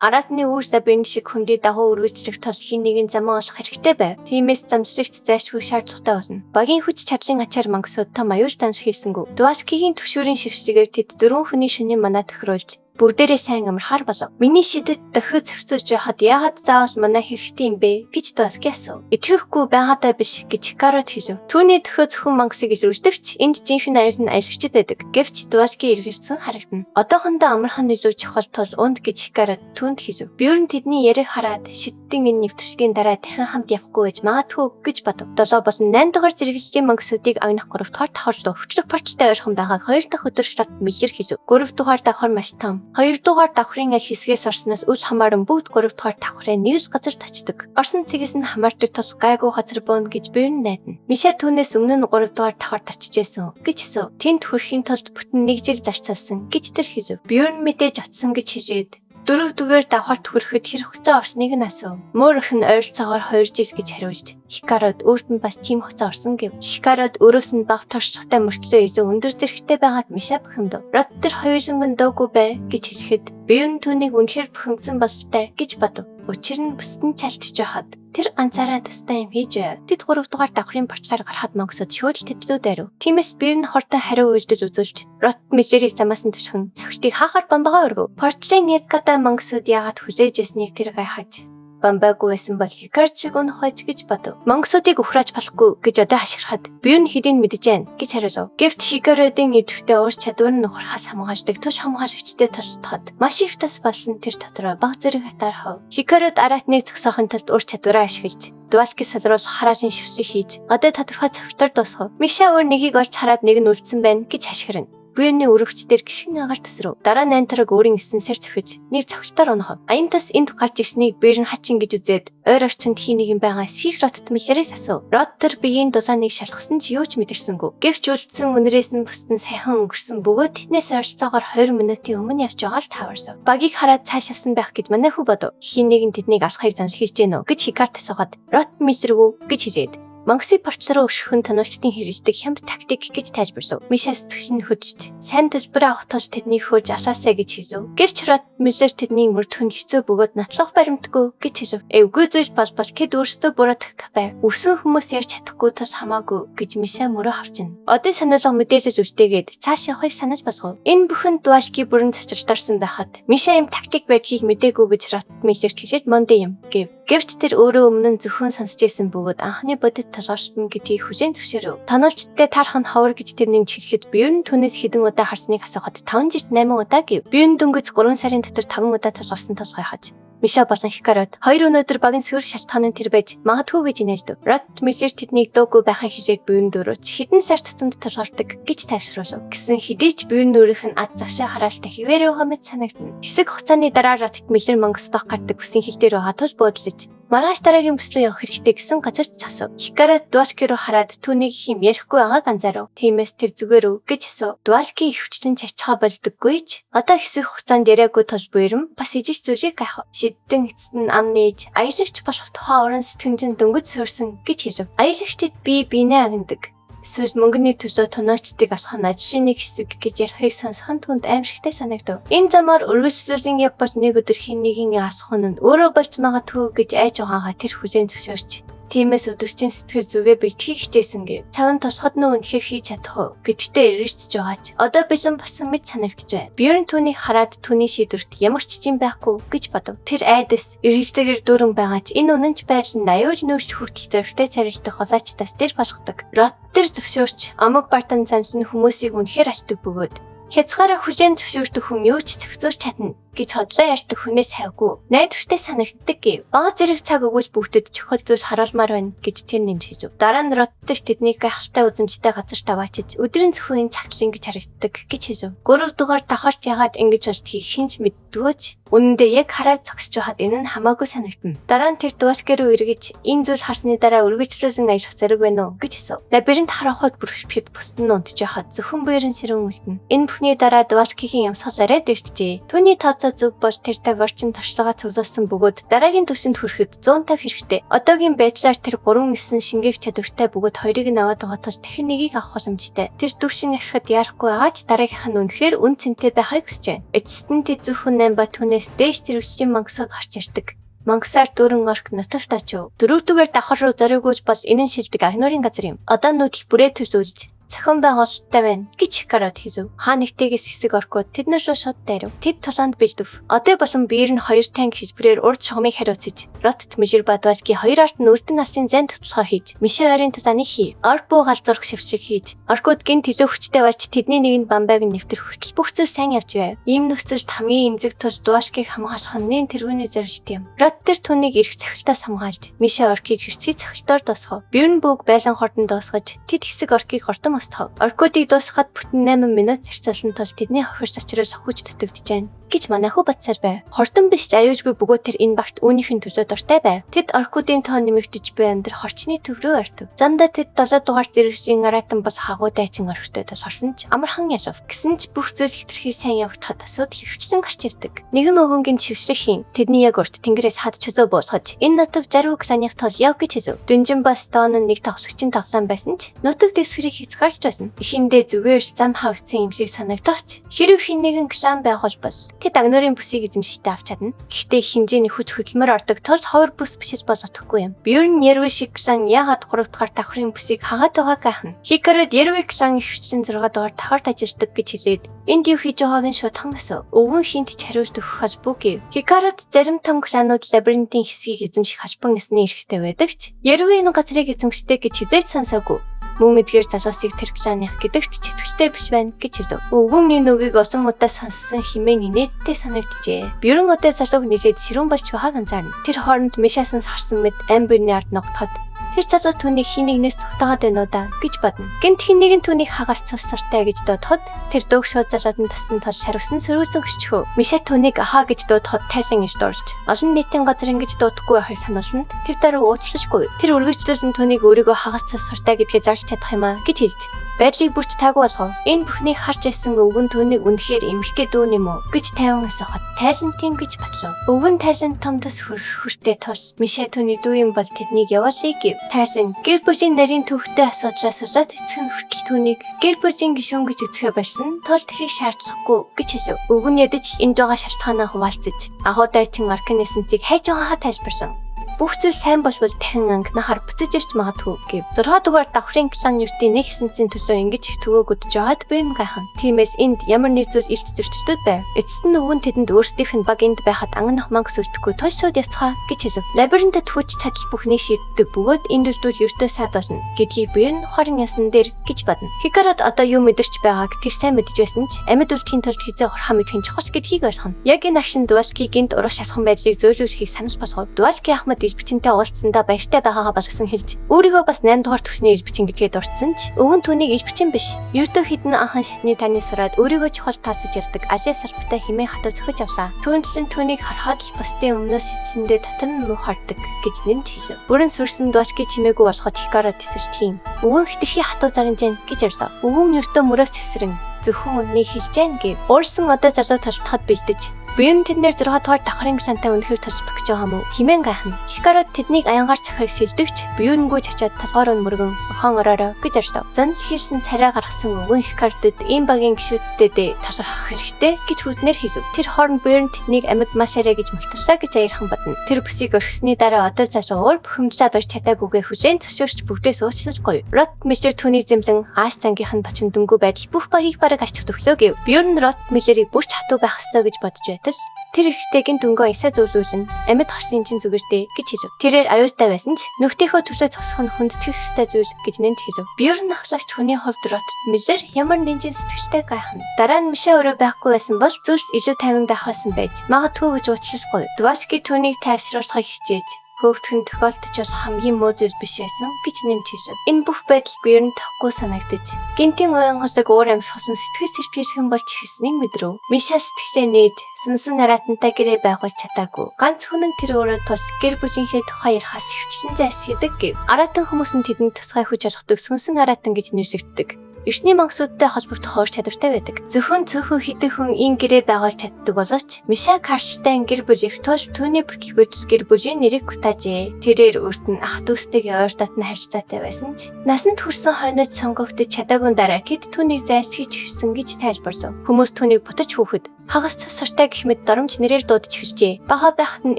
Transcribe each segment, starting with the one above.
Аратны үр лабиринт шиг хөндий дагуу үргэлжлэх тул хэн нэгэн заман олох хэрэгтэй байв. Тиймээс замслагч зайлшгүй шаардлагатай болно. Багийн хүч чадлын ачаар мангасууд том аюул занш хийсэнгүү. Дуалкигийн түгшүүрийн ширшлэгээр тэд дөрвөн хүний шөнийн манаа тохируулж бүгдээрээ сайн амархаар болов. Миний шидэт дохио зохицуулж байхад яагаад заавал манай хэрэгтэй юм бэ гэж Дуалки асуув. Итгэхгүй байгаадаа биш гэж Хикарот хэлв. Түүний дохио зөвхөн мангасыг илрүүлдэг ч энд жинхэнэ аюул нь аялагчид байдаг. Гэвч Дуалки эргэлзсэн харагдана. Одоохондоо амархан илүү чухал тул унд гэж Хикарот түүнд хэлв. Бьорн тэдний яриаг хараад шидтэн энэ нэвтрүүлгийн дараа дахин хамт явахгүй гэж магадгүй гэж бодов. 7 болон 8 дугаар зэрэглэлийн мангасуудыг агнах 3 дугаар давхар руу хөчлөх порталтай ойрхон байгаа 2 дахь өдөр шат мэлэр хэлв. 3 дугаар давхар маш том. 2 дугаар давхрын аль хэсгээс орсноос үл хамааран бүгд 3 дугаар давхрын нэг л газарт очдог. Орсон цэгээс нь хамаардаг тул гайгүй газар бууна гэж Бьорн найдана. Миша түүнээс өмнө нь 3 дугаар давхарт очиж байсан гэж асуув. Тэнд хүрэхийн тулд бүтэн нэг жил зарцуулсан гэж тэр хэлв. Бьорн мэдээж очсон гэж хэлээд дөрөвдүгээр давхарт хүрэхэд хэр хугацаа орсныг нь асуув. Мөр өх нь ойролцоогоор 2 жил гэж хариулж, Хикарод өөрт нь бас тийм хугацаа орсон гэв. Хикарод өөрөөс нь бага туршлагатай мөртлөө илүү өндөр зэрэгтэй байгаад Миша бухимдав. Рот тэр хоёуланг нь дуугүй бай гэж хэлэхэд Бьорн түүнийг үнэхээр бухимдсан бололтой гэж бодов. Учир нь бусд нь чалтж байхад тэр ганцаараа тустай юм хийж байв. Тэд 3 дугаар давхрын портлоор гарахад мангасууд шууд л тэд лүү дайрав. Тиймээс Бьорн хурдан хариу үйлдэл үзүүлж Рот Миллерийг замаас нь түшхэн цохилтыг хаахаар бомбогоо өргөв. Портлын нэг гадаа мангасууд яагаад хүлээж ясныг тэр гайхаж бомбаагүй байсан бол Хикард шиг унах байж гэж бодов. Мангасуудыг ухрааж болохгүй гэж одоо хашгирахад Бьорн хэдийн мэдэж байна гэж хариулав. Гэвч Хикародын идэвхтэй уур чадвар нь ухрахаас хамгаалдаг туш хамгаалагчтай тултахад маш их тас болсон тэр дотроо баг зэрэг хатаархав. Хикарод аратныг зогсоохын тулд ур чадвараа ашиглаж Дуалки салруулах хараалын шившлэг хийж одоо тодорхой цогтор дуусгав. Миша өөр нэгийг олж хараад нэг нь үлдсэн байна гэж хашгирна. Буйны өргөч дээр гიშгэн агаар төсрөв. Дараа нь Антраг өөрийн эссенсээр цохиж нэг цогцолтоор унахав. Аян тас энд гарч ирснийг Бэрн хачин гэж үзээд ойр орчинд хин нэгэн байгаа эсхийг Ротт Миллерээс асуув. Рот тэр биеийн дулааныг шалгасан ч юу ч мэдэрсэнгүй. Гэвч үлдсэн үнрээс нь бусд нь сайхан өнгөрсөн бөгөөд тэднээс ойролцоогоор 20 минутын өмнө явж байгаа л таарсан. Багийг хараад цаашаалсан байх гэж манай хүү бодов. Хин нэгэн тэднийг алхахыг занл хийж гэнэ үү гэж Хикарт асуухад Рот Миллергүй гэж хэлээд Мангасыг портал руу өшгөх нь тоноочдын хэрэгждэг хямд тактик гэж тайлбарлав. Мишас түшин хөдөлж сайн төлбөр авах тул тэднийг хөөж алаасай гэж хэлв. Гэвч Рот Миллер тэднийг мөрдөх нь хэцүү бөгөөд нотлох баримтгүй гэж хэлв. Эвгүй зүйл бол бол тэд өөрсдөө буруутгах байв. Өсөн хүмүүс ярьж чадахгүй тул хамаагүй гэж Миша мөрөө хавчна. Одын сануулга мэдээлэл үлдээгээд цааш явахыг санаж болгов. Энэ бүхэн Дуашки бүрэн цочирдорсон байхад Миша юм тактик байдгийг мдээгүй гэж Рот Миллерт хэлээд монд юм гэв. Гэвч тэр өөрөө өмнө нь зөвхөн сонсч байсан бөгөөд анхны бодит толгойртно гэдгийг хүлээн зөвшөөрөв. Тоноолчтой таарах нь ховор гэж тэр нэмж хэлэхэд Бьорн түүнээс хэдэн удаа харсныг асуухад 5 жилд 8 удаа гэв. Бьорн дөнгөж 3 сарын дотор 5 удаа толгорсон тул гайхаж Миша болон Хикарод хоёр өнөөдөр багийн сөрөг шалтгаан нь тэр байж магадгүй гэж инээждэг. Рот Миллер тэднийг дуугүй байхын хичээд Бьорн дөрөөч хэдэн сар тутамд толгордог гэж тайвшруулав. Гэсэн хэдий ч Бьорн өөрийнх нь ад загшаа хараалтай хിവэр явах мэт санагдана. Хэсэг хугацааны дараа Рот Миллер мангасдох гардаг бүсийн хил дээр байгаа тул буудлаж маргааш дараагийн бүс рүү явах хэрэгтэй гэсэн газарт засав. Хикарод Дуалки руу хараад түүнийг их юм ярихгүй байгааг анзаарав. Тиймээс тэр зүгээр үү гэж асуув. Дуалки их хүчлэн чачхаа болдоггүй ч одоо хэсэг хугацаанд яриаггүй тул буйрам бас ижил зүйлийг гайхав. Шидтэн эцэст нь ам нээж аялагч болох тухай уран сэтгэмжин дөнгөж суурсан гэж хэлв. Аялагчид бие биенээ агнадаг. Эсвэл мөнгөний төлөө тоноочдыг асах нь ажлын нэг хэсэг гэж ярихыг сонсох нь түүнд аимшигтай санагдав. Энэ замаар үргэлжлүүлэн явбал нэг өдөр хэн нэгэн асах нь өөрөө болж магадгүй гэж айж байгаагаа тэр хүлээн зөвшөөрч Тиймээс өдөрчийн сэтгэл зүгээ бэлтгэх хичээсэн гэв. Цаг нь тулахад нь үнэхээр хийж чадах уу гэдэгтээ эргэлзэж байгаа ч одоо бэлэн болсон мэт санагдажээ. Бьорн түүнийг хараад түүний шийдвэрт ямар ч чинь байхгүй гэж бодов. Тэр айдас эргэлзээгээр дүүрэн байгаа ч энэ үнэн ч байдал нь аюул нөөч хүртэх зоригтой царилдах хулаачдаас тэр болгодог. Рот тэр зөвшөөрч омог бартан занл нь хүмүүсийг үнэхээр альтдаг бөгөөд хязгаараа хүлээн зөвшөөрдөг хүн юу ч зохицуулж чадна гэж хотлоо ярьдаг хүнээс хайггүй. Найдвартай санагддаг гэв. Бага зэрэг цаг өгвөл бүгдэд чухал зүйл харуулмаар байна гэж тэр нэмж хэлв. Дараа нь Роттер тэднийг гайхалтай үзэмжтэй газар таваачиж өдрийн зөвхөн энэ цагт ингэж харагддаг гэж хэлв. 3 дугаар давхарт ягаад ингэж болдгийг хэн ч мэддэггүй ч үнэндээ яг хараад зогсож байхад энэ нь хамаагүй санагдана. Дараа нь тэр Дуалки руу эргэж энэ зүйл харсны дараа үргэлжлүүлэн аялах зориг байна уу гэж асуув. Лабиринт харахад бүрхэхэд бусд нь унтж байхад зөвхөн буйрын сэрүүн үлдэнэ. Энэ бүхний дараа Дуалкигийн юмсгал арай дэрчжээ. Түүний тооцоо тооцоо зөв бол тэр 50 орчим туршлага цуглуулсан бөгөөд дараагийн түвшинд хүрэхэд 150 хэрэгтэй. Одоогийн байдлаар тэр 3 9 шингээх чадвартай бөгөөд хоёрыг нь аваад байгаа тул дахин нэгийг авах боломжтой. Тэр түвшин ахихад яарахгүй байгаа ч дараагийнх нь үнэхээр үнэ цэнтэй байхыг хүсэж байна. Эцэст нь тэд зөвхөн 8 ба түүнээс дээш зэрэглэлийн мангасууд гарч ирдэг. Мангасаар дүүрэн орк нутагт очив. Дөрөвдүгээр давхар руу зориугүйж бол энэ нь шилдэг Агнорын газар юм. Одоо нүд их бүрээ төсөөлж зохион байгуулалттай байна гэж Хикарод хэлв. Хаа нэгтэйгээс хэсэг оркууд тэднэр рүү шууд дайрав. Тэд тулаанд бэлдэв. Одоо болон биер нь хоёр танк хэлбэрээр урд шугамыг хариуцаж, Ротт Мижир Бадвалки хоёр арт нь үлдэн алсын зайн тодорхой хийж, Мишэ ойрын тулааныг хий. Орк бүү галзуурах шившиг хийж, оркууд гинт илүү хүчтэй болж тэдний нэг нь бамбайг нь нэвтрэх хүртэл бүх зүйл сайн явж байв. Ийм нөхцөлд хамгийн эмзэг тул Дуашкийг хамгаалах нь тэргүүний зорилт юм. Рот тэр түүнийг эрх цохилтоос хамгаалж, Мишэ оркийг хэрцгий цохилтоор дуусгав. Бьерн бүүг байлан хордон дуусгаж, тэд хэсэг оркийг хурдан устгав. Оркуудыг дуусгахад бүтэн 8 минут зарцуулсан тул тэдний хохирч очрол хүч дутагдаж байна гэж манай хүү бодсоор байв. Хурдан биш ч аюулгүй бөгөөд тэр энэ багт үүнийх нь төлөө дуртай байв. Тэд оркуудын тоо нэмэгдэж буй амьдрах орчны төв рүү ортов. Зандаа тэд 7 дугаар зэрэглэлийн аратан бол хагуу дайчин орхитой тулгарсан ч амархан ялав. Гэсэн ч бүх зүйл хэтэрхий сайн явагдахад асуудал хөвчлэн гарч ирдэг. Нэгэн өвөнгийн шившлэх хийн. Тэдний яг урт тэнгэрээс хад чөлөө буулгаж энэ нутаг 60 кланых тул яв гэж хэлв. Дүнжин бас Дон нэг тоглогчийн тоглоом байсан ч нутаг дэвсгэрийг хязгаарлаж байсан. Эхэндээ зүгээр л зам хавцсан юм шиг санагдах ч хэрэг хэн нэгэн клан байгуулбал тэд Агнорын бүсийг эзэмшилтэй авч чадна. Гэхдээ их хэмжээний хүч хөдөлмөр ордог тул ховор бүс биш бол утгагүй юм. Бьерн Нерви шиг клан яагаад 3 дугаар давхрын бүсийг хагаад байгааг гайхна. Хикарод Ерви клан ихэвчлэн 6 дугаар давхарт ажилладаг гэж хэлээд энд юу хийж байгааг нь шууд хангасан. Өвгөн хинт ч хариулт өгөх албагүй гэв. Хикарод зарим том кланууд лабиринтийн хэсгийг эзэмших албан ёсны эрхтэй байдаг ч Ерви энэ газрыг эзэмшдэг гэж хэзээ ч сонсоогүй. Мөн эдгээр залуусыг тэр кланых гэдэгт ч итгэлтэй биш байна гэж хэлв. Өвгөн энэ үгийг олон удаа сонссон хэмээн инээдтэй санагджээ. Бюрэн удаа залууг нэлээд ширүүн болж байгааг анзаарна. Тэр хооронд Мишасанс харсан мэт Амберны ард ногдоход тэр залуу түүнийг хин нэгнээс цугтаагаад байна уу да гэж бодно. Гэнт хин нэгэн түүнийг хагас цус сартай гэж дуудахад тэр дууг шууд залууд нь тассан тул шарвсан сөрүүлсэн өччихв. Миша түүнийг ахаа гэж дуудахад тайлан иш дурж олон нийтийн газар ингэж дуудахгүй байхыг сануулна. Тэр даруй уучлашгүй. Тэр үргэлжлүүлэн түүнийг өөрийгөө хагас цус сартай гэдгээ зарж чадах юм аа гэж хэлж байдлыг бүрч таагүй болгов. Энэ бүхнийг харж байсан өвгөн түүнийг үнэхээр эмхгээ дүүн юм уу гэж тайван асуухад тайлан тийм гэж батлав. Өвгөн тайлан том тус хүрхтэй тул Миша түүний дүү юм бол тэднийг явуулъя гэв. Тайлан гэр бүлийн нарийн төвхтэй асуудлаас болоод эцэг нь хүртэл түүнийг гэр бүлийн гишүүн гэж үзэхээ болсон тул тэрхийг шаардлагагүй гэж хэлв. Өвгөн ядаж энд байгаа шалтгаанаа хуваалцаж агуу дайчин Арканесенцийг хайж байгаагаа тайлбарсан. Бүх зүйл сайн болвол дахин анги нахаар буцаж ирч магадгүй гэв. 6 дугаар давхрын клан ертийн нэг эсэнцийн төлөө ингэж их төгөөгөдөж байгаад би юм гайхан. Тиймээс энд ямар нэг зүйл илт зөрчилдөд байв. Эцэст нь өвгөн тэдэнд өөрсдийнх нь баг энд байхад ангинах мангас үлдэхгүй тул шууд яцгаа гэж хэлв. Лабиринтэд хүч чадал бүхнийг шийддэг бөгөөд энд үлдвэл ердөө саад болно гэдгийг би нь хорин ясан дээр гэж бодно. Хикарод одоо юу мэдэрч байгааг тэр сайн мэдэж байсан ч амьд үлдэхийн тулд хэзээ хурхаа мэдэх нь чухал гэдгийг ойлгоно. Яг энэ агшин Дуалки гинт урах шалхан байдлыг зөөлрүүлэхийг санал болгов. Дуалки Ахмад бичинтэй уулзсандаа баяртай байгаагаа болгосон хэлж өөрийгөө бас 8 дугаар түвшний иж бичин гэдгээ дурдсан ч өвгөн түүнийг иж бичин биш. Ердөө хідэн анхан шатны таны сураад өөрийгөө чухал тооцож явдаг алиас салбартай хэмээн хатуу зөхөж авлаа. Түүнчлэн түүнийг харахад л бусдын өмнөөс эцсэндээ татар нь муухарддаг гэж нэмж хэлв. Бүрэн сүрсэн дуучки чимээгүй болоход Хикарод тэсэрч тийм. Өвгөн хэтэрхий хатуу заримж гэж орлоо. Өвгөн ердөө мөрөөс хэсрэн зөвхөн үннийг хэлж जैन гэв. Уурсан одоо залуу толтоход бэлдэж Бьерн тэднэр 6 дугаар давхрын шантай үнэхээр толтох гэж байгаа юм уу? Химэн гайхна. Хикарод тэднийг аянгаар цохиог сэлдэгч Бьернгүү чачаад толгоор нь мөргөн охон ороорой гэж орлоо. Занл хийсэн царай гаргасан өвгөн Хикардад ийм багийн гишүүдтэйдээ толгой хах хэрэгтэй гэж хүднэр хэлв. Тэр хооронд Бьерн тэднийг амьд маш арай гэж мулталлаа гэж аярхан бодно. Тэр бүсийг орхисны дараа одоо залуу уур бухимдлаа барьж чадаагүйгээ хүлээн зөвшөөрч бүгдээс уучлахгүй. Рот Миллер түүнийг зэмлэн ааш зангийнх нь бочин дүнгүй байдал бүх багийг бараг арчих төглөө гэв. Бьерн Рот Миллерийг бүрч хатуу байх ёстой гэж бодож байтал тэр ихтэй гин дүнгөө исаа зөвлүүлэн амьд гарсан чинь зүгээр дээ гэж хэлв. Тэрээр аюултай байсан ч нөхдийнхөө төлөө зогсох нь хүндэтгэх ёстой зүйл гэж нэмж хэлв. Бьерн ахлагч хүний хувьд Рот Миллер ямар нэгэн сэтгэлтэй гайхна. Дараа нь Миша өөрөө байхгүй байсан бол зүйлс илүү тайван байх байсан байж магадгүй гэж уучлахгүй. Двашки түүнийг тайвшруулахыг хичээж хөөгдөх нь тохиолдож болох хамгийн муу зүйл биш байсан гэж нэмж хэлв. Энэ бүх байдал Бьерн тохгүй санагдаж гинтийн уян холыг уур амьсгалсан сэтгэл сэрпийрхэн болж эхэлснийг мэдрэв. Миша сэтгэлээ нээж сүнсэн аратантай гэрээ байгуулж чадаагүй. Ганц хүн нь тэр өөрөө тул гэр бүлийнхээ тухай ярихаас хөвчлэн зайлсхийдэг гэв. Аратан хүмүүс нь тэдэнд тусгай хүч олгодог сүнсэн аратан гэж нэрлэгддэг. Эртний мангасуудтай холбогдох ур чадвартай байдаг. Зөвхөн цөөхөн хэдэн хүн ийм гэрээ байгуулж чаддаг боловч Миша Карчтай гэр бүл их тул түүний бүрхгүйтэл гэр бүлийн нэрийг гутаажээ. Тэрээр урд нь ах дүүстэйгээ ойр дотны харилцаатай байсан ч насанд хүрсэн хойнод сонгогдож чадаагүй дараа тэд түүнийг зайлсхийж ирсэн гэж тайлбарлав. Хүмүүс түүнийг бутаж хүүхэд хагас цас сартай гэх мэт доромж нэрээр дуудаж эхэлжээ. Бага байхад нь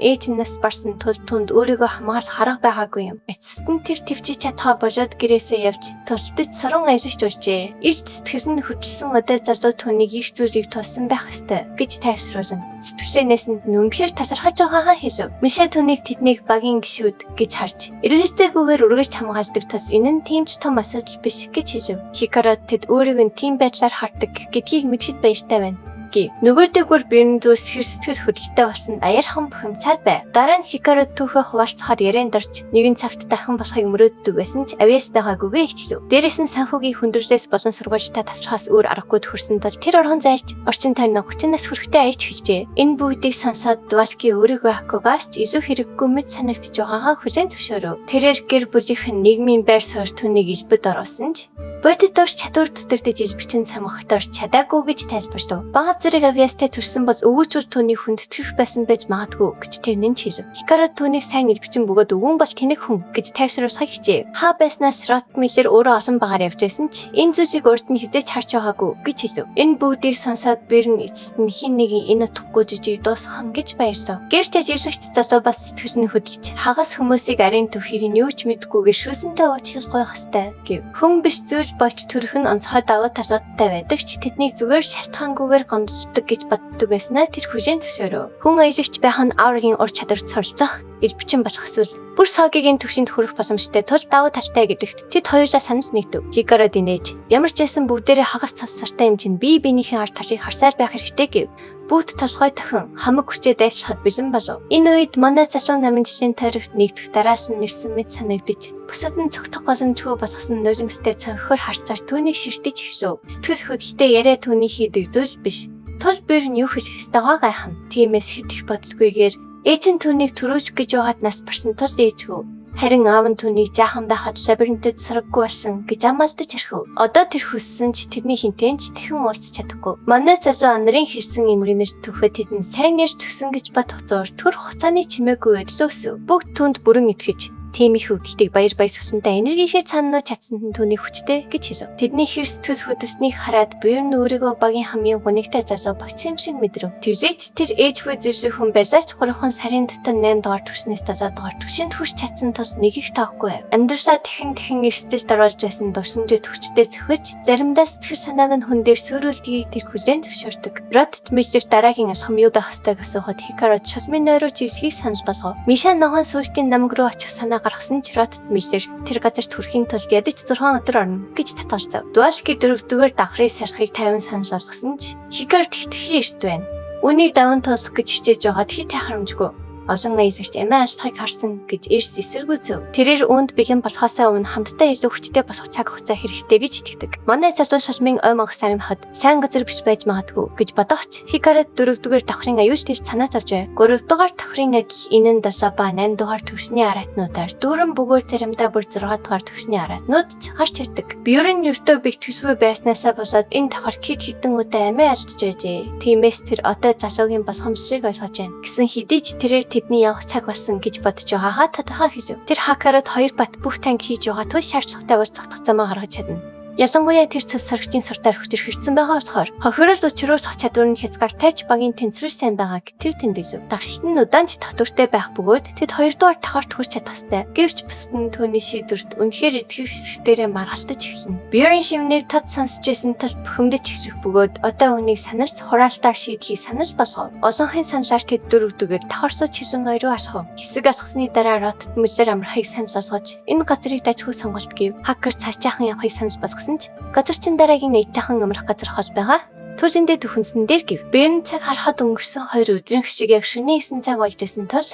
ээж нь нас барсан тул түнд өөрийгөө хамгаалах арга байгаагүй юм. Эцэст нь тэр твчиж чадхаа болоод гэрээсээ явж тултаж сарун ажиллаж болжээ. Ирж сэтгэл нь хөдөлсөн удаа залуу түүнийг их зүйлийг тулсан байх ёстой гэж тайлбарлана. Сэтгүүлээс нь үнэхээр талархаж байгаагаа хэлв. Миша түүнийг тэднийг багийн гишүүд гэж харж эргэлзээгүйгээр үргэлж хамгаалдаг тул энэ нь тийм ч том асуудал биш гэж хэлв. Хикаро тэд өөрийг нь тийм байдлаар хардаг гэдгийг мэдэхэд баяртай байна гэв. Нөгөөдөөгөр бэрэн зүйлс хэр сэтгэл хөдлөлттэй болсон аяархан бухимцаад байв. Дараа нь Хикаро түүхээ хуваалцахаар ярианд орж нэгэн цагт дахин болохыг мөрөөддөг байсан ч авьяастайгаагүйгээ ичлв. Дээрээс нь санхүүгийн хүндрэлээс болон сургуультай тасрахаас өөр аргагүй төхөрсөн тул тэр орхон зайлж орчин тойрон 30 нас хүрэхтэй аяж эхэлжээ. Энэ бүгдийг сонсоод Дуалки өөрийгөө Акугаас ч илүү хэрэггүй мэт санагдаж байгаагаа хүлээн зөвшөөрөв. Тэрээр гэр бүлийнх нь нийгмийн байр суурь түүнийг элбэд оруулсан ч бодит ур чадвар дутагдаж илбэчин самгахтаар чадаагүй гэж тайлбарлав. Бага зэрэг авьяастай төрсэн бол өвөөчүүд түүнийг хүндэтгэх байсан байж магадгүй гэж тэр нэмж хэлв. Хикаро түүнийг сайн илбэчин бөгөөд өвөн бол тэнэг хүн гэж тайлбарлахыг хичээв. Хаа байснаас Рот Миллер өөрөө олон багаар явж байсан ч энэ зүйлийг урд нь хэзээ ч харж байгаагүй гэж хэлв. Энэ бүгдийг сонсоод Бэрн эцэст нь хин нэгэн энэ утгагүй жижиг дуусхан гэж баярлав. Гэрч ажиллагч залуу бас сэтгэл нь хөдөлж хагас хүмүүсийг арын түвхийг нь юу ч мэдгүйгээр шүүсэнтэй уучлал гуйх ёстой гэв. Хүн биш зүйл болж төрөх нь онцгой давуу талуудтай байдаг ч тэднийг зүгээр шалтгаангүйгээр гомдолдог гэж боддог байснаа тэр хүлээн зөвшөөрөв. Хүн аялагч байх нь аврагын ур чадварт суралцах, элбэчин болох эсвэл бүр согигийн түвшинд хүрэх боломжтой тул давуу талтай гэдэгт тэд хоёулаа санал нэгдэв. Хикаро динэж ямар ч байсан бүгдээрээ хагас цас сартай юм чинь бие биенийхээ ард талыг харсаар байх хэрэгтэй гэв. Бүгд толгой тохин хамаг хүчээ дайслахад бэлэн болов. Энэ үед манай залуу намжлын тарифт нэгдэх дараалал нь нэрсэн мэт санагдаж бусад нь цогтох боломжгүй болгосон нулимстай цонхоор харцаар түүнийг ширтэж эхлэв. Сэтгэл хөдлөлтөй яриа түүний хийдэг зүйл биш. Тул бэр нь юу хэлэх ёстойгоо гайхна. Тиймээс хэд их бодолгүйгээр ээж нь түүнийг төрөөж гэж байгаад нас барсан тул ээжгүй. Харин аав нь түүнийг жаахан байхад лабиринтэд сарвгүй болсон гэж амаалдаж хэрхэв. Одоо тэр хүссэн ч тэрний хинтэн ч дахин уулзах чадахгүй. Манай залуу анарын хэрсэн эмгэнэр түүхээ тэдэн сайн ярьж төгсөн гэж бодох зур төр хугацааны чимээгүй өдлөөсөв. Бүгд түүнд бүрэн итгэж тийм их өвдөлтийг баяр баясгалантай энергийнхээ цаанаа чадсанд нь түүний хүчтэй гэж хэлв. Тэдний хэр сэтгэл хөдлөлтнийг хараад буяр нь өөрийгөө багийн хамгийн гунигтай залуу багц юм шиг мэдрэв. Тэглэж тэр ээжгүй зэрлэг хүн байлаа ч 3 сарын дотор 8 дугаар түвшнээс 7 дугаар түвшинд хүрч чадсан тул нэг их тоохгүй. Амьдралаа дахин дахин эрсдэлд оруулж байсан дурсамжид хүчтэй цохиж заримдаа сэтгэл санааг нь хүн дээр сөөрүүлдгийг тэр хүлээн зөвшөөрдөг. Ротт Миллер дараагийн алхам юу байх ёстойг асуухад Хикаро шулмын нойруу чиглэхийг санал болгов. Миша ногоон сүүлчийн намг руу очих санаа гаргасан ч Ротт Миллер тэр газарт хүрэхийн тулд ядаж 6 өдөр орно гэж татгалзав. Дуалки дөрөвдүгээр давхрыг сархыг 50 санал болгосон ч Хикаро тэгтгэхийн эрт байна. Үүнийг даван туулах гэж хичээж байгаад хит хахарамжгүй. Олон аялагч амиа алдахыг харсан гэж эрс эсэргүүцэв. Тэрээр үүнд бэлэн болохоосоо өмнө хамтдаа илүү хүчтэй болох цаг хугацаа хэрэгтэй гэж итгэдэг. Манай залуу шулмын ой мангас аримхад сайн газар биш байж магадгүй гэж бодогч Хикарад дөрөвдүгээр давхрын аюул тэл санаа зовж байв. Гуравдугаар давхрын адил энэ нь 7 ба 8 дугаар түвшний араатнуудаар дүүрэн бөгөөд заримдаа бүр 6 дугаар түвшний араатнууд ч гарч ирдэг. Бьюрен ердөө бэлтгэлгүй байснаасаа болоод энэ давхар хэд хэдэн удаа амиа алдаж байжээ. Тиймээс тэр одоо залуугийн болгоомжлыг ойлгож байна. Гэсэн хэдий ч тэрээр тэдний явах цаг болсон гэж бодож байгаагаа тодорхой хэлв. Тэр хакерууд хоёр бат бүх танк хийж байгаа тул шаардлагатай бол зогтох замаа гаргаж чадна. Ялангуяа тэр цэс сорогчийн суртаар хүчирхэгдсэн байгаа болохоор хохирол учруулах чадвар нь хязгаартай ч багийн тэнцвэр сайн байгааг тэр тэмдэглэв. Давшилт нь удаан ч татвартай байх бөгөөд тэд хоёрдугаар давхарт хүрч чадах ёстой. Гэвч бусад нь түүний шийдвэрт үнэхээр итгэх хэсэгтэрээ маргалтаж эхэлнэ. Бьюрын шивнэр тод сонсож байсан тул бухимдаж эхлэх бөгөөд одоо үүнийг саналц хураалтаар шийдэхийг санал болгов. Олонхын саналаар тэд дөрөвдүгээр давхарсуу чиглэн хоёр руу алхав. Хэсэг алхасны дараа Ротт Мюллер амрахыг санал болгож энэ газрыг дажгүй сонголт гэв. Хакер цаашаахан явахыг санал болгосон ч газар чин дараагийн нэтайхан амрах газар хол байгаа. Түлэндээ төхөнсөн дээр гэв. Бэрн цаг харахад өнгөрсөн 2 өдрийн хөшиг яг шөнийн 9 цаг болж исэн тул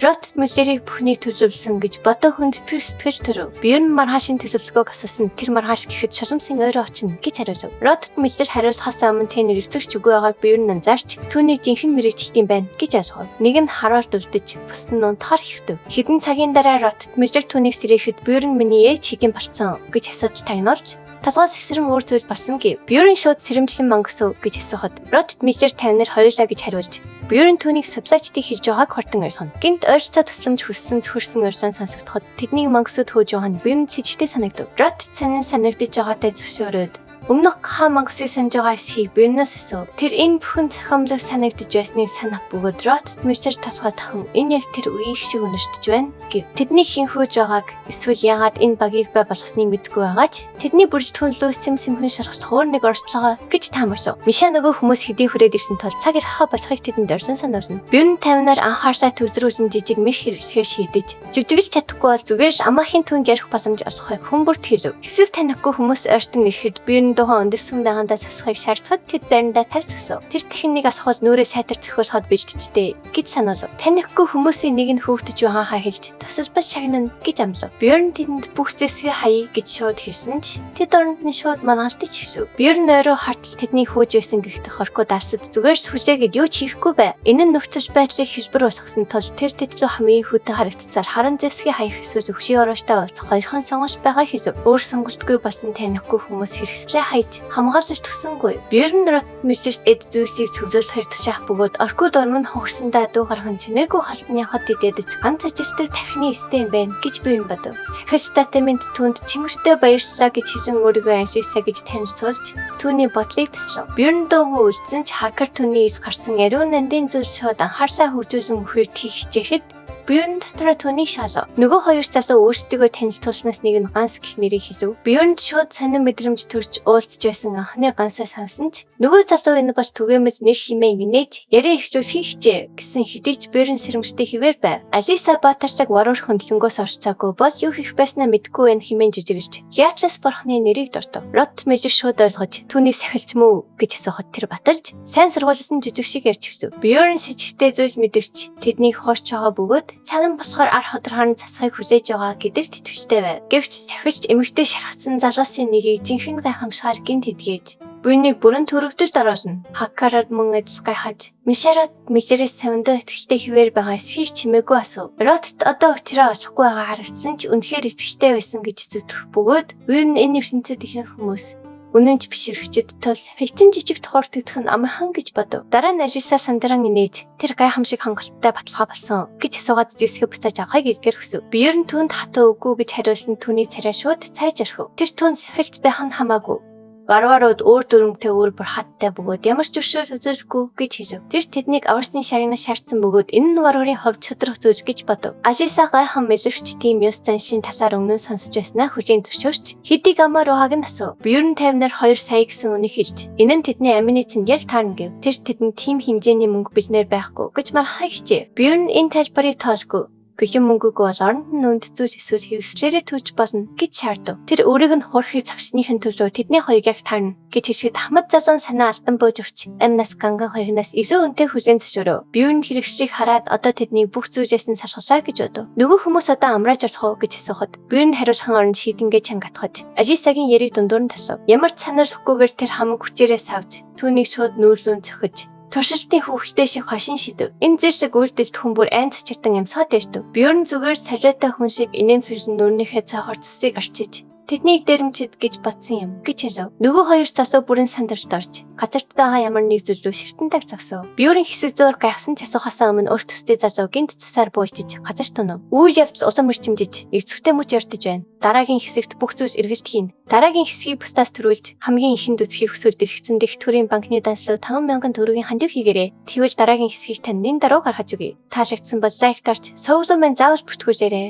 Рот Мюллерийг бүхнийг төлөвлөсөн гэж бодон хүндэтгэх сэтгэл төрөв. Бьерн маргаашийн төлөвлөгөөг асуусан тэр маргааш гэхэд шуламсын ойроо очино гэж хариулав. Рот Мюллер хариулахаас өмнө тэн эргэлзэгч үгүй байгааг Бьерн анзаарч түүний жинхэнэ мэрэгчлэлт юм байна гэж ойлгов. Нэг нь хараалт үлдэж бусд нь унтахаар хэвтэв. Хэдэн цагийн дараа Рот Мюллер түүнийг сэрэхэд Бьерн миний ээж хэдийн болцсон гэж асууж тагнуулж Толгой сэгсрэн өөр зүйл болсон гэв. Бьорн шууд сэрэмжлэн мангас уу гэж асуухад Рот Миллер 50-аар хоёулаа гэж хариулж Бьорн түүнийг судлаачдыг хийж байгааг хурдан ойлгоно. Гинт ойролцоо тусламж хүссэн цөхөрсөн орилон сонсогдоход тэднийг мангасууд хөөж байгаа нь Бьорн сэжигтэй санагдав. Рот сонин санагдаж байгаатай зөвшөөрөөд өмнөх ха мангасыг санаж байгаа эсхийг Бьорноос асуув. Тэр энэ бүхэн цохиомлог санагдаж байсныг санах бөгөөд Рот Миллер толгой тахин энэ яг тэр үеийн шиг үнэртэж байна гэв. Тэдний хэн хөөж байгааг эсвэл яагаад энэ багийг бай болгосныг мэдэхгүй байгаа ч тэдний бүрэлдэхүүн лөө сэм сэмхэн шархах өөр нэг оролдлогоо гэж таамаглав. Миша нөгөө хүмүүс хэдийн хүрээд ирсэн тул цаг эрхээ болохыг тэдэнд орсон сануулна. Бьорн 50-аар анхаарлаа төвлөрүүлэн жижиг мэх хэрэглэхээр шийдэж жүжиглэж чадахгүй бол зүгээр л амаахын түнд ярих боломж олгохыг хүн бүрт хэлв. Хэсэг танихгүй хүмүүс ойртон ирэхэд Бьорн духан өндөссөн байгаандаа сасхыг шаардахад тэд байрандаа тал зогсов. Тэр дахин нэг асуухад нүрээ сайтар зохиулахад бэлтжтэй гэж сануулв. Танихгүй хүмүүсийн нэг нь хөөгдөж байгаагаа хэлж тусалбал шагнана гэж амлав. Бьорн тэдэнд бүх зэсгээ хаяа гэж шууд хэлсэн ч тэд оронд нь шууд маргаалтаж хэвсв. Бьорн ойроо хартал тэднийг хөөж байсан гэхдээ хоркоо далсад зүгээр л хүлээгээд юу ч хийхгүй бай. Энэ нь нөхцөл байдлыг хэлбэр болгосон тул тэр тэд рүү хамгийн хүйтэн харагдцаар харан зэсгээ хаях эсвэл өвшийн орооштой уулзах хоёрхан сонголт байгаа хэлв. Өөр сонголтгүй болсон танихгүй хүмүүс хэрэгслээ хайж хамгаалаж төсөнгүй. Бьорн Рот Миллерт эд зүйлсийг цөглүүлэхээр тушаах бөгөөд оркууд орон нь хогсондоо дүү гархан чимээгүй холтны хот идэж ганц ажилтдаг тархины эстэй юм байна гэж би юм бодов. Сахил статемент түүнд чимэртэй баярлалаа гэж хэлэн өөрийгөө аншигсаа гэж танилцуулж түүний бодлыг таслав. Бьорн дуугүй үлдсэн ч хакер түүний эс гарсан ариун нандин зүйл шууд анхаарлаа хөгжүүлэн үхээр хийх хичээхэд Бьорн дотроо түүнийг шалав. Нөгөө хоёр залуу өөрсдийгөө танилцуулснаас нэг нь Ганс гэх нэрийг хэлв. Бьорнд шууд сонин мэдрэмж төрж уулзж байсан анхны Гансаа сансан ч нөгөө залуу энэ бол түгээмэл нэр хэмээн инээж яриа эхлүүлэхийг хичээ гэсэн хэдий ч Бьорн сэрэмжтэй хэвээр байв. Алиса Батерлаг варуур хөндлөнгөөс орцоогүй бол юу хийх байснаа мэдэхгүй байх хэмээн жижиглэж Яплас бурхны нэрийг дуртав. Рот Миллер шууд ойлгож түүнийг сахилч мүү гэж асуухад тэр баталж сайн сургуулийн жижиг шиг ярьж өгсөв. Бьорн сэжигтэй зүйл мэдэрч тэднийг хуурч байгаа бөгөөд цаган болохоор ар ходрохоор нь засахыг хүлээж байгаа гэдэгт итгэвчтэй байв. Гэвч сахилч эмэгтэй шархацсан залуусын нэгийг жинхэнэ гайхамшгаар гинт эдгэж буйныг бүрэн төрөвдөлд оруулна. Хакарад мөн адил гайхаж Мишарат Миллерээс савндаа итгэлтэй хэвээр байгаа эсхийг чимээгүй асуув. Ротт одоо учраа олохгүй байгаа харагдсан ч үнэхээр итгэвчтэй байсан гэж зүтгэх бөгөөд Уйн энэ ертөнцид ихэнх хүмүүс үнэн ч биш эрхчэд тул хэцэн жижиг тууртагдах нь амархан гэж бодов. Дараа нь Алиса сандран инээж тэр гайхамшиг хангалттай баталгаа болсон гэж асуугаад зэсгэ буцааж авахыг эзгээр хүсв. Бьорн түүнд хатуу үгүй гэж хариулсан түүний царай шууд цайж орхив. Тэр түүнд сахилж байх нь хамаагүй. Варварууд өөр дүрмтэй өөр бурхаттай бөгөөд ямар ч өршөөл үзүүлэхгүй гэж хэлв. Тэр тэднийг аварсны шагнаа шаардсан бөгөөд энэ нь варварын хувьд шударга зүйл гэж бодов. Алиса гайхан мэлвч тийм ёс заншлын талаар өмнө нь сонсож байснаа хүлээн зөвшөөрч хэдий гамаар байгааг нь асуув. Бьорн 50-аар 2 сая гэсэн үнийг хэлж энэ нь тэдний амины цэнгээр таарна гэв. Тэр тэдэнд тийм хэмжээний мөнгө биднээр байхгүй гэж мархахыг хичээв. Бьорн энэ тайлбарыг тоолгүй. Бэлэн мөнгөгүй бол оронд нь үнд зүйл эсвэл хэрэгслээрээ төлж болно гэж шаардав. Тэр өөрийг нь хуурахыг завшныхын төлөө тэдний хоёрыг яг таарна гэж хэлэхэд Ахмад залуун санаа алдан бууж өгч амнаас ганган хоёрнаас илүү үнэтэй хүлээн зөвшөөрөв. Бьорн хэрэгслийг хараад одоо тэднийг бүх зүйлээс нь салхалаа гэж бодов. Нөгөө хүмүүс одоо амрааж болох уу гэж асуухад Бьорн хариулахын оронд шийдэнгээ чанга атгаж Алисагийн яриг дундуур нь таслав. Ямар ч сануулгахгүйгээр тэр хамаг хүчээрээ савж түүнийг шууд нүүрлүүн цохиж туршилтын хүүхдэд шиг хошин шидэв. Энэ зэрлэг үйлдэлд хүн бүр айн цочирдан амьсгаад ярьдаг. Бьорн зүгээр солиотой хүн шиг инээмсэглэн нүрнийхээ цоохор цусыг арчиж тэднийг дэрэмчэд гэж бодсон юм гэж хэлв. Нөгөө хоёр залуу бүрэн сандарч орж газарт байгаа ямар нэг зүйл рүү ширтэн таг зогсов. Бьорн хэсэг зөөр гайхсан ч асуухаасаа өмнө өөрт төстэй залуу гинт цусаар буучиж газарт тунав. Үйл явдал улам эрчимжиж эцэгтэй мөч ярьдаж байна. Дараагийн хэсэгт бүх зүйл эргэлт хийнэ. Дараагийн хэсгийг бусдаас төрүүлж хамгийн ихэнд үзэхийг хүсвэл дэлгэцэн дэх төрийн банкны данслуу 5,000 төгрөгийн хандив хийгээрэй. Тэгвэл дараагийн хэсгийг тань нэн даруй гаргаж өгье. Таалагдсан бол лайк дарж, сувлуу маань заавал бүртгүүлээрэй.